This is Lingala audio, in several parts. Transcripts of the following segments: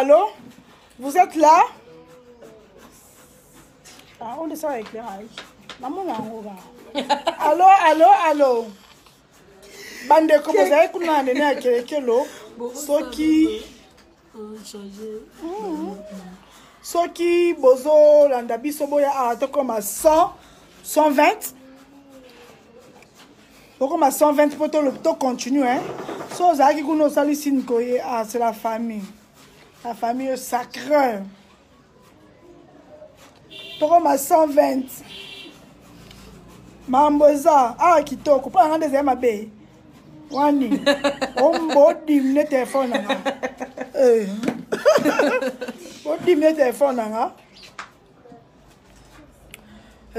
Allô, vous êtes là? Ah, on descend l'éclairage. Namona yango kaka. Allô, allô, allô. Bandeko bozali kuna na nene ya kelekelo soki soki bozolanda biso boya awa tokoma 100 120, tokoma 120 mpo tocontinue, hein. So ozalaki kuna, osali signe koye. Ah, c'est la famille, la famille sacrée. Tokoma 120, mambo eza awa kitoko. Mpo nanga nde ezali mabe wani bodimine telefone nanga, bodimine telefone nanga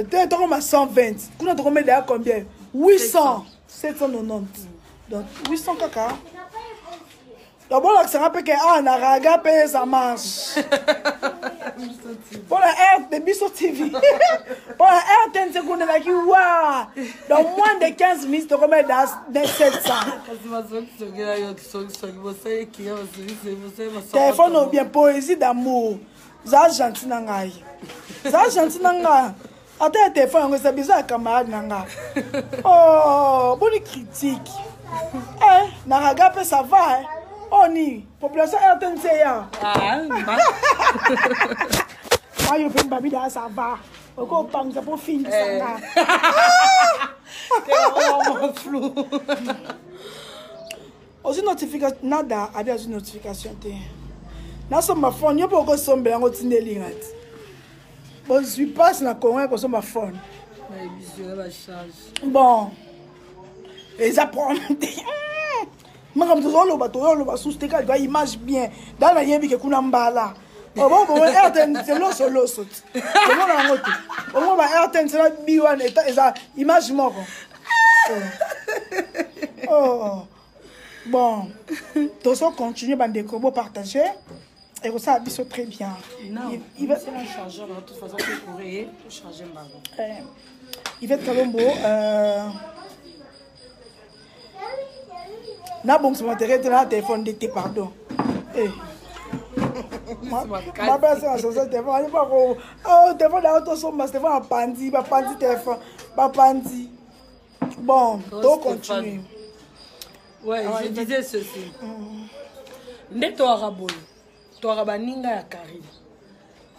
te. Tokoma 120 kuna, tokomeda ya combien? 800, 790, donc 800 kaka. Donc bolakisanga mpe ke awa na raga mpe ça marche mpona r Biso TV, mpona RTNC kuna ezalaki wa. Donc moins de 15 minutes tokomeda de 700. Téléphone ou bien poésie d'amour. Za gentil na ngai, za gentil na ngai. Ata ya telefone yango eza biza ya camarade na nga. Oh, boni critique, eh, na raga mpe ça va, eh. Oh, ni population RTNC ya ayo mpe mbabida, ça va, okopangisa mpo fingisa nga. Flou. Ozwi notification nada abi azwi notification te. Nasomba phone, yo mpe okosombela yango, otindelinga ti bozwi mpasi na Kongo ya kosomba phone. Bon, eza problème te. Makambo tozoloba, tozoloba susu te kaka image bien da. Nayebi ke kuna mbala obongo RTNC loso loso ti omona yango te. Ongo ba RTNC na bi wana eza image moko. Oh. Bon, tozo continue. Bandeko, bopartage, ekosala biso très bien. Il va un chargeur de toute façon pour changer mbango. Yvette Kalombo, nabongisa matériel te na telefone nde te, pardon. Mabasa na telefone ayebako telefone yango tosomba telefone bapandi, bapandi telefone, bapandi. Bon, to continue. Ouais, ah, je disais ceci. Nde toyaka boye, toyaka baninga ya Karine,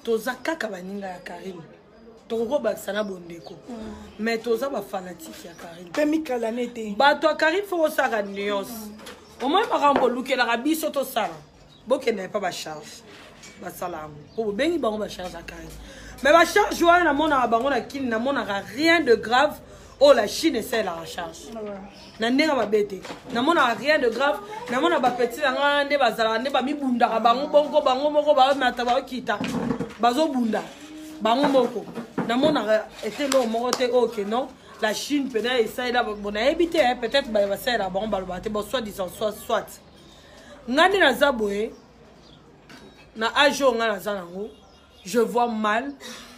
toza kaka baninga ya Karine, tokokobakisa na bondeko, mais toza bafanatike ya Karine. Mpe mikalane te. Bato ya Karine, fo kosaka nuance. Omoi makambo olukelaka biso tosala, bokende epa bacharge basala yango mpo bobengi bango bacharge ya Karine. Mais bacharge wana, namonaka bango na kini, namonaka rien de grave oyo la Chine esalelaka charge na ndenge mabe te. Namonaka rien de grave. Namona bapeti na ngai nde bazalaka, nde bamibundaka bango bongo, bango moko bamata, bakita, bazobunda bango moko. Namonaka ete eloko moko te oyo ke non, la Chine mpena esalela. Bon, nayebi te, peut-être basalelaka bango, balobaka te. Bon, soit disant, soit soit ngai nde naza boye na age oyo ngai naza nango, je vois mal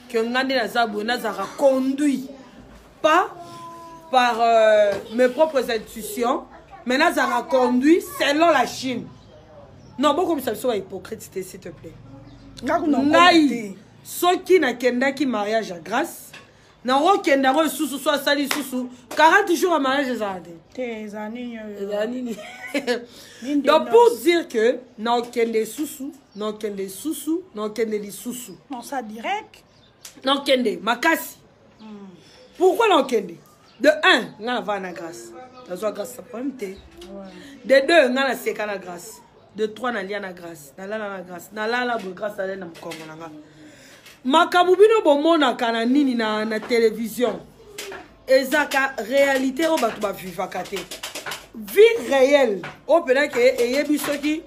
que ngai nde naza boye nazalaka conduit pas par mes propres intuitions, mais nazalaka conduit selon la Chine. Non, bokomisa biso bahypocrite te, s'il te plaît. Ngai soki nakendaki mariage ya Grâce, nakokende yango lisusu. So asali lisusu 40 jours ya mariage, ezala te. Ezala nini? Donc pour dire que nakokende lisusu, nakokende lisusu, nakokende lisusu. Non, ça direct. Nakokende makasi. Pourquoi nakokende? De un, ngai navaa na Grâce, nazwa Grâce na problème te. De deux, ngai naseka na Grâce. De trois, nalia na Grâce, nalala na Grâce, nalala boye, Grâce alai na mokongo na nga. Makambo bino bomonaka na nini na télévision ezaka réalité oyo bato bavivaka te. Vie réelle oyo mpena ke eyebi soki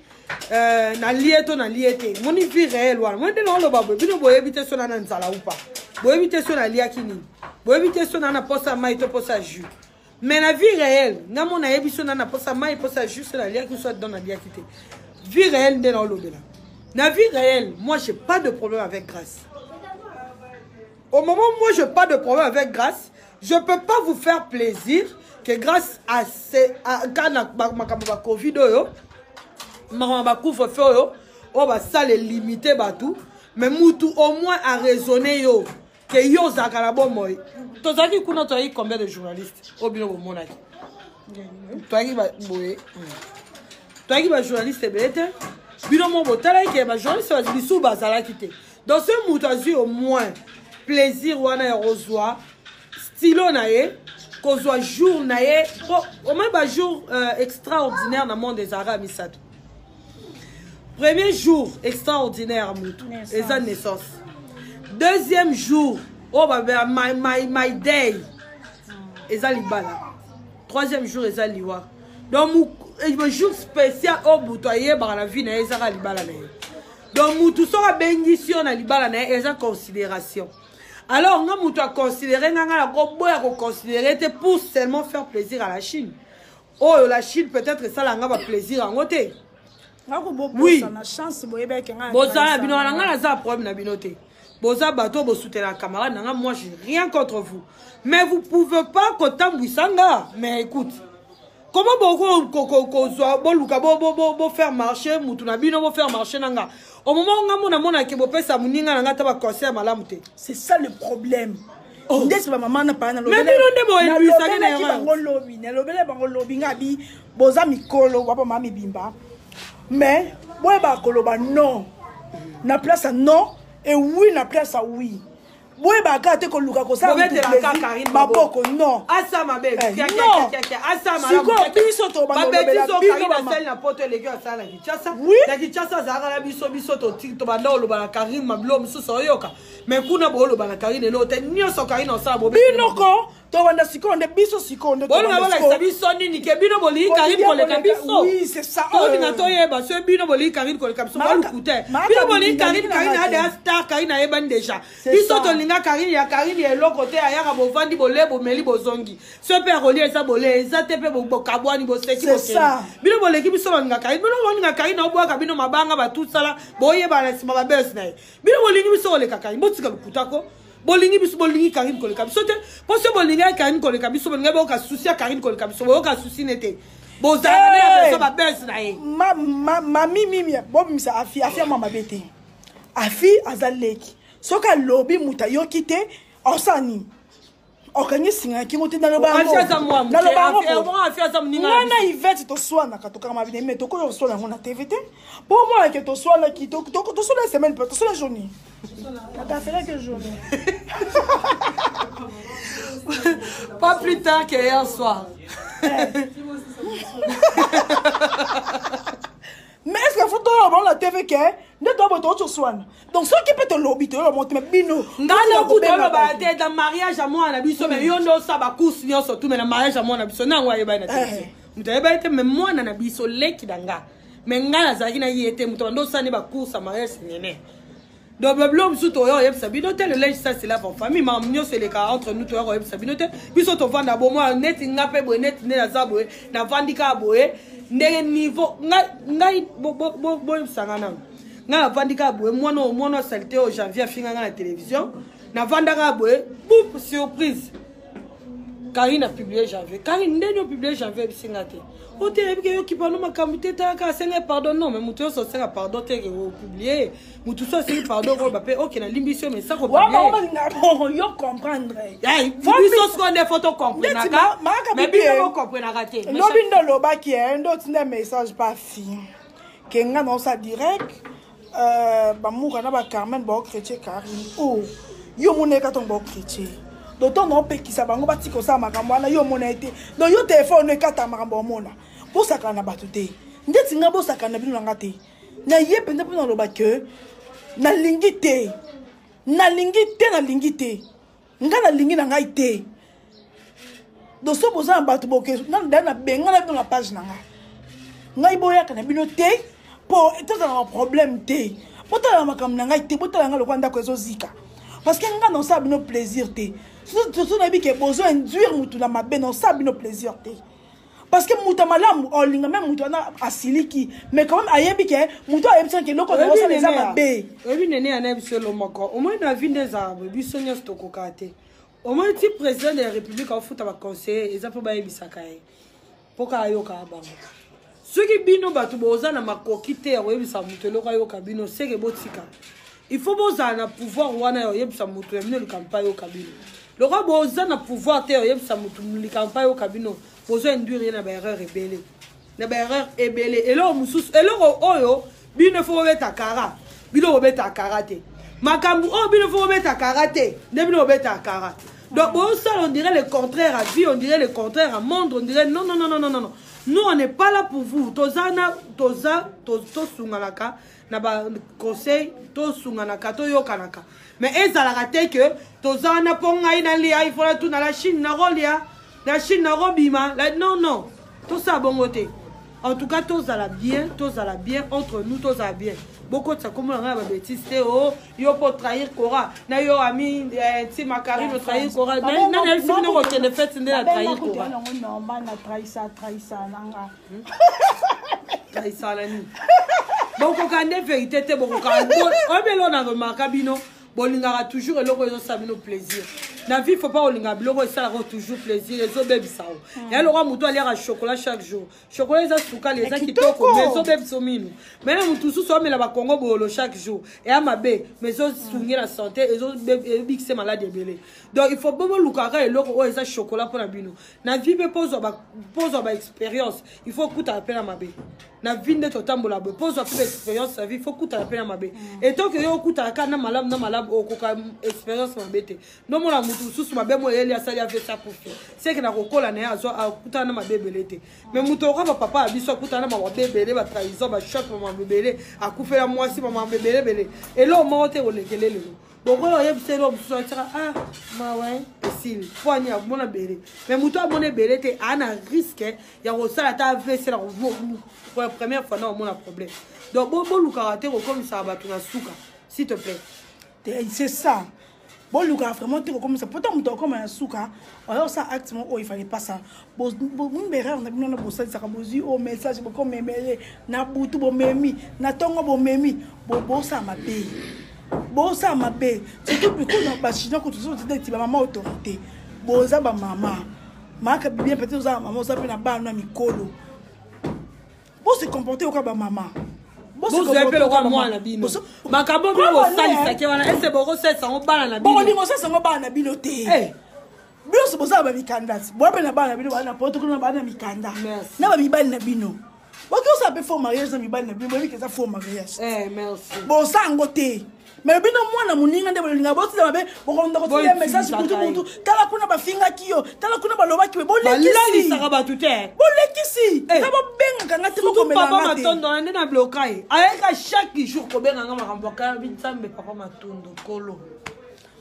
nalie to nalie te. Moni vie réelle wana, moni nde naoloba boye, bino boyebi te so na na nzala upa, boyebi te so naliaki nini, boyebi te so na na posa mai to posa jus. Mais na vie réelle, nga mo nayebi so na na posa mai, posa jus, so naliaki, so don naliaki te. Vie réelle nde naolobela. Na vie réelle, moi j'ai pas de problème avec Grâce. Au moment où moi j'ai pas de problème avec Grâce, je peux pas vous faire plaisir que grâce à ce à, na makambo ba Covid oyo, makambo ba couvre-feu oyo. oyo basala elimite bato, mais mutu au moins araisonne yo ke yo ozalaka na bomoi. Tozalaki kuna, tozalaki combien de journalistes oyo bino bomonaki? Toyaki boye, toyaki bajournaliste ebele te. Bino mo botalaki ke bajournaliste lisusu bazalaki te. Donc soki moto azwi au moins plaisir wana ya kozwa stylo na ye, kozwa jour na ye, po au moins bajour extraordinaire na monde ezalaka ya misato. Premier jour extraordinaire ya motu eza naissance. Deuxième jour oyo babela my day eza libala. Troisième jour eza liwa. Donc jour spécial oyo moto ayebaka na vie na ye ezaka libala na ye. Donc mutu soki abengisi yo na libala na ye, eza considération. Alors nga, moto aconsidéré nga, nga nakoboya koconsidérer te pour seulement faire plaisir à la Chine. Oyo la Chine peut-être esala nga baplaisir yango te. Oui, bozala na bino wana, nga naza problème na bino te. Boza bato bosutela camarade na nga, moi j'ai rien contre vous, mais vous pouvez pas kotambwisa nga. Mais écoute, comment boko kozwa, boluka bofaire marcher mutu na bino, bofaire marcher na nga au moment nga mona monake bopesa moninga na nga ata baconseil malamu te? C'est ça le problème. Oh. Ndesi bamama na paa. Mais bino nde boyebisaki na bango lobi, nalobeli bango lobi, nga bi boza mikolo, bapama mibimba, mais boyebaka koloba non na place ya non et oui na place ya oui. Boyebaka kaka te koluka kosala maboko non. Asa mabe. Sikoyo biso tobandolobela bino na poto eleki asala na Kinshasa. Na Kinshasa azalaka na biso. Biso tobanda oloba na Karine mabilo mosusu oyoka, mais kuna booloba na Karine eloko te. Nyonso Karine osala. Bino ko tobanda sikoyo nde biso sikoyo nde. Bolinga bolakisa biso nini? Ke bino bolingi Karine koleka biso? Tolinga toyeba so bino bolingi Karine koleka biso. Baluku te, bino bolingi Karine. Karine adeya star, Karine ayebani déjà. Biso tolinga Karine ya Karine ya eloko te. Ayaka, bovandi, bole, bomeli, bozongi. So mpe akolia eza bole eza te, mpe bokabwani, boseki, bokeli. Bino boleki biso balinga Karine. Bino bolinga Karine, obwaka bino mabanga, batusala boyebana na nsima babese na ye. Bino bolingi biso koleka Karine? Botika lukutako. Bolingi biso, bolingi Karine koleka biso te, mpo so bolingaki Karine koleka biso, bolingaki boyoka susi ya Karine koleka biso. Boyoka susi ne te, bozalaka nde ya beso babese na ye. Mami mimi, bobimisa afi. Afi ama mabe te, afi aza leki. Soki alobi, moto ayoki te, osala nini? Okangi singa ya kingo te. Naloba yango, Ivete, toswanaka, tokanga mabine, mais tokoki koswana yango na TV te, mpo omonake toswanaki. Toswana semaine, mpe toswana journée, natafelaki journée. Pas plus tard que hier soir. Mais est ce que faut toloba na TV ke nde toboye tooti oswana? Donc soki mpe tolobi, toyoba mo te, mais bino. Ngai nakuta oloba te na mariage ya mwana na biso, mais yo nde osala bacourse nyonso tu. Mais na mariage ya mwana na biso, nango ayebani na télévision, moto ayebani te, mais mwana na biso, leki na nga, mais ngai nazalaki na ye te. Moto bando osala nde bacourse ya mariage nene. Donc babilo mosusu toya koyebisa bino te. Le linge sale se lave en famille. Makambo nyonso eleka entre nous, toya koyebisa bino te. Biso tovanda bomoi neti nga mpe boye, neti nde naza boye, navandi kaka boye ndenge niveau ngai. Boyebisanga nano, ngai navandi kaka boye, mwana oyo, mwana asali te oyo Janvier afinga ngai na télévision, navanda kaka boye, boum, surprise, Karine apublie Janvier. Karine, ndeni opublie Janvier? Ebisinga te, o te yebi ke yoki pano makambo te. Talaka, asenga pardon. Non, mais moto nyonso asenga pardon te ke opublie. Motu so asengi pardon, koloba mpe oke, nalimbisi yo, mais sa yo comprendre. Biso sikoyo nde faut tocomprenaka, mais bino bocomprenaka te. Lobi nde olobaki, nde otinda message pa fille ke nga naosa direct, bamuka na bacarmen baochrétien. Karine o yo omona ye katongo baochrétien, donc ntongo naopekisa bango batika kosala makambo wana, yo omona ye te. Donc yo telefone ekata makambo, omona bosakana na bato te. Ndeti nga bosakana na bino na nga te. Na ye mpenza mpo naloba ke nalingi te, nalingi te, nalingi te, nga nalingi na ngai te. Donc so boza na bato boke da na benga na bino na page na ngai, ngai boyaka na bino te, mpo tozala na problème te. Botala na makambo na ngai te, botala ngai lokola ndako ezozika, parce que ngai naosala bino plaisir te. Soso nayebi ke bozo induire motu na mabe, naosala bino plaisir te, parce que moto ya malamu olinga même moto wana asiliki, mais quand même ayebi ke moto ayebisaki eloko osala eza mabe. Oyebi nene ya na biso elo moko, omoi na vi nde ezala boye. Biso nyonso tokokaka te. Omoi ti président de la République aofuta baconseiller, eza mpo bayebisaka ye, mpo kaka ayokaka bango. Soki bino bato boza na makoki te ya koyebisa moto eloko ayoka bino, seke botika. Il faut bozala na pouvoir wana ya koyebisa moto ya bino likambo mpe ayoka bino. Lokola boza na pouvoir te ya koyebisa moto likambo mpe ayoka bino, bozo induire ye na baerreur ebele, na baerreur ebele. Eloko mosusu, eloko oyo bino fo bobeta kara, bino bobeta kara te. Makambo oyo bino fo bobeta kara te, nde bino bobeta kara. Donc bosala, on dirait le contraire à vie, on dirait le contraire à monde, on dirait non, non, non, non, non, non. Nous, on n'est pas là pour vous. Toza na toza tosunganaka na ba conseil, tosunganaka, toyokanaka. Mais ezalaka te que toza wana mpo ngai nalia, il faut natuna la Chine nakolia, la Chine nakobima. Non, non, tosala bongo te. En tout cas, tozala bien, tozala bien entre nous, tozala bien. Bokotisa kombo na ngai ya babétise te. O yo mpo trahir Kora na yo ami ntima Karine, trahir Kora nani? Ayebisi bino kokende fete nde na trahir Kora? Normal, na trahisa, trahisa nanga. Trahisa na nini? Bokoka nde vérité te, bokoka. Oyebi eloko na remarka? Bino bolingaka toujours eloko ezosala bino plaisir. Na vie, faut pas olingaka biloko esalaka toujours plaisir, ezobebisa o ya lokola moto aliaka chocolat chaque jour. Chocolat eza sukali, eza kitoko, mais ezobebisa mino. Mais na motu mosusu amela bakongo bolo chaque jour, eya mabe, mais ezosungi na santé, ezobikise maladi ebele. Donc il faut bobolukaka eloko oyo eza chocolat mpona bino na vie. Mpe pozwa baexpérience, il faut okutana mpe na mabe na vie. Nde totambola boye, pozwa mpe baexpérience na vie, faut okutana mpe na mabe. Etant que yo okutana kaka na malamu, na malamu, okoka expérience mabe te. Ndomona motu mosusu mabe mo eyeli, asali avc, akufi. Seke na kokola na ye, azwa akutana na mabe ebele te. Mais moto okoka bapapa ya biso akutana na mabe ebele, batrahison, bachoc, bamambo ebele, akufela mwasi, bamambo ebele ebele. Eloko moko te kolekele lelo. Bokola oyebisa eloko mosusu, atiaka ah mawa, esili po ani amona ebele. Mais moto amona ebele te, aa na risque ya kosala ata AVC na pour la première fois na omona problème. Donc bolukaka te kokomisaka bato na suka, s'il te plaît. C'est ça, bolukaka vraiment te kokomisa pota moto akoma na suka. Oya osala acte moko oyo ifale pas ça. Bomberere na bino na bosalisaka, bozwi oyo message, bokomemele na butu, bomemi na ntongo, bomemi. Bosala mabe, bosala mabe, surtout bikuna bachinois kutu neti bamama autorité. Boza bamama maka bien, peut-être oza na mama, oza mpe na bana na mikolo. Bose comporte oka bamama. Bozwa mpe lokwa mwana bino. Makambo bino bosalisaki wana, ese bokosalisa yango bana na bino? Bokolinga osalisa yango bana na bino te. Biso bozala bamikanda ti boya mpe na bana na bino, bana na poto kuna, bana na mikanda na bamibali na bino. Boki osala mpe faux mariage na mibali na bino, boyebi eza faux mariage. Bosala yango te. Mais bino mwana moninga nde bolinga botina mabe, bokonda kotinda message butu butu: tala kuna bafingaki yo, tala kuna balobaki. Bolekisaka bato te. Bolekisi na bobengaka nga te, bokomelanga te. Matondo na nde na bloka ye, ayeka chaque jour kobenganga makambo akayabi. Nzambe, papa Matondo kolo.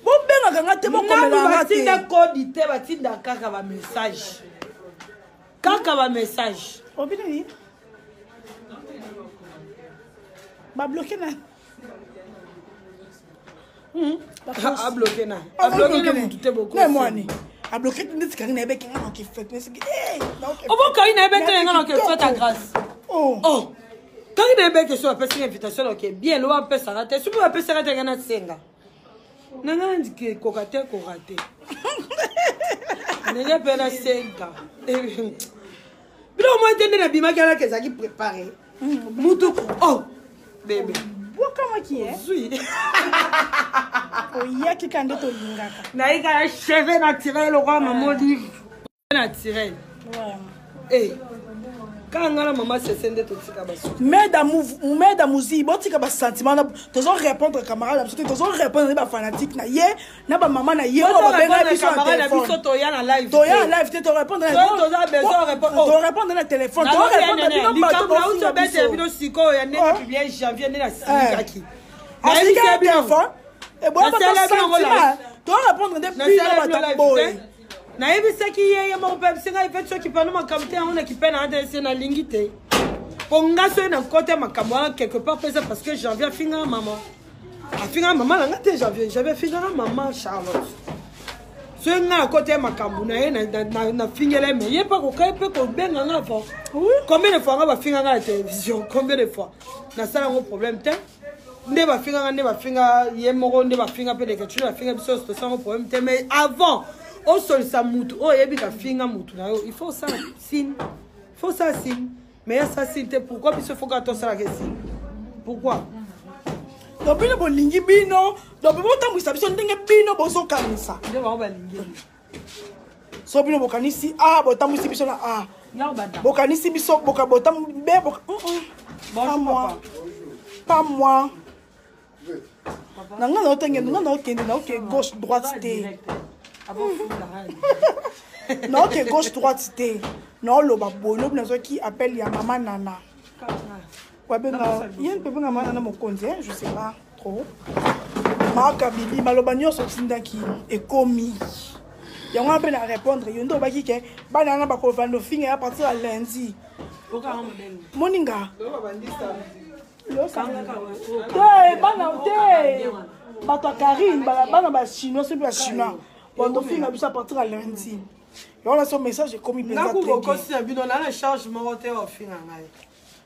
Bobengaka nga te, bokomelanga te. Batinda kodi te, batinda kaka bamessage, kaka bamessage. Obinini babloke na Abloke na, abloke na mutu te. Bokomwani abloke neti kangi nayebeki nga naoke fete. Obokangi nayebi te, nga naoke fete ya Grâce. Oh, kangi nayebeki so bapesaka invitation, naoke bien. Loba bapesaka te, soki bapesaka te, nga nasenga na nga nandiki ekoka te, ekoka te ndenge mpe nasenga biloko moko te. Nde nabimaki alaki ezalaki préparé mutu. Oh bebe. Bwakamaki. Zwi. Oyaki ka nde tolingaka. Nayika ya cheveux naturel lokola mama Olive naturel. Kaka nga na mama Sese nde totika basuki. Meda Muzi, botika basentiment. Tozo répondre camarade na biso te, tozo répondre bafanatique na ye na bamama na ye oyo babenga biso na biso. Toya na live. Toya na live te, torépondre, torépondre na téléphone, torépondre bino bato bofinga biso. Bino sikoyo ya ndenge publie janvier nde nasilikaki. Asilika na téléphone eboya bato sentiment, torépondre nde bino bato boye. Nayebisaki ye, ye moko mpe abisi ngai mpe soki pano makambo te yango na kipe na ata ese nalingi te, mpo nga soki na kote makambo wana quelque part mpe eza parce que Janvier afingaka mama, afingaka mama na nga te. Janvier, Janvier afingaka mama Charlotte. Soki nga na kote ya makambo na ye, nafingela ye, mais ye mpe akokai mpe kobenga nga avant. Combien de fois nga bafinga nga na télévision? Combien de fois nasala yango problème te? Nde bafinganga, nde bafinga ye moko, nde bafinga mpe leketuni, bafinga biso nyonso, tosango problème te. Mais avant osolisa mutu oyo oyebi kafinga mutu na yo, il faut osala signe, il faut osala signe. Mais esa signe te. Pourquoi biso faut kaka tosalaka esili? Pourquoi? Donc bino bolingi bino, donc botambwisa biso ndenge bino bozokanisa. Nde bango balingi. So bino bokanisi a, botambwisi biso na a. Bokanisi biso boka botam b boka. Pas moi. Pas moi. Na nga naotenge, nga naokende, naoke gauche droite te. Naoke gauche droite te. Naoloba boye, lobi nazwaki appel ya mama Nana. Wabenga ye mpe benga mama Nana mokonzi, je sais pas trop. Maka bibi maloba nyonso otindaki ekomi. Yango wana mpe na répondre yo nde obaki ke bana wana bakovanda ofinga ya partir ya lundi. Moninga te, bana te, bato ya Karine, bana bachinois, soki bachinois bando ofinga biso a partir ya lundi. Yango na so message ekomi mpenza. Nakukokosi na bino na na charge moko te, ofinga ngai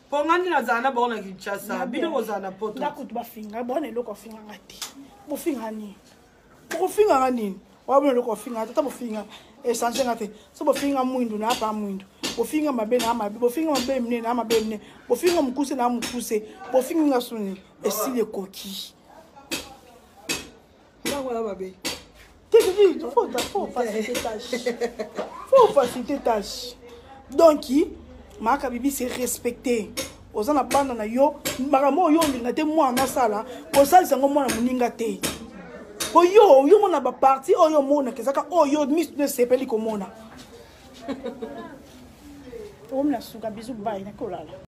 mpo ngai nde nazala na bango na Kinshasa, bino bozala na Poto. Ndakutu bafinga bona eloko afinganga te. Bofinga nini? Bokofinganga nini? Wabona eloko ofinga te. Ata bofinga, echange nga te. So bofinga mwindu na apa mwindu, bofinga mabe na mabe, bofinga mabe mine na mabe mine, bofinga mokuse na mokuse, bofingi nga soni esili ekoki. Mabe. Faut faciliter tâche, faut faciliter tâche. Donc Maka Bibi, c'est respecté. Oza na bana na yo, makambo oyo olinga te mwana asala, kosalisa yango mwana moninga te. Po yo yo mona baparti oyo omonaka ezaka oyo miso no esepeli komona. Okomi na suka. Bizu, bai nakolala.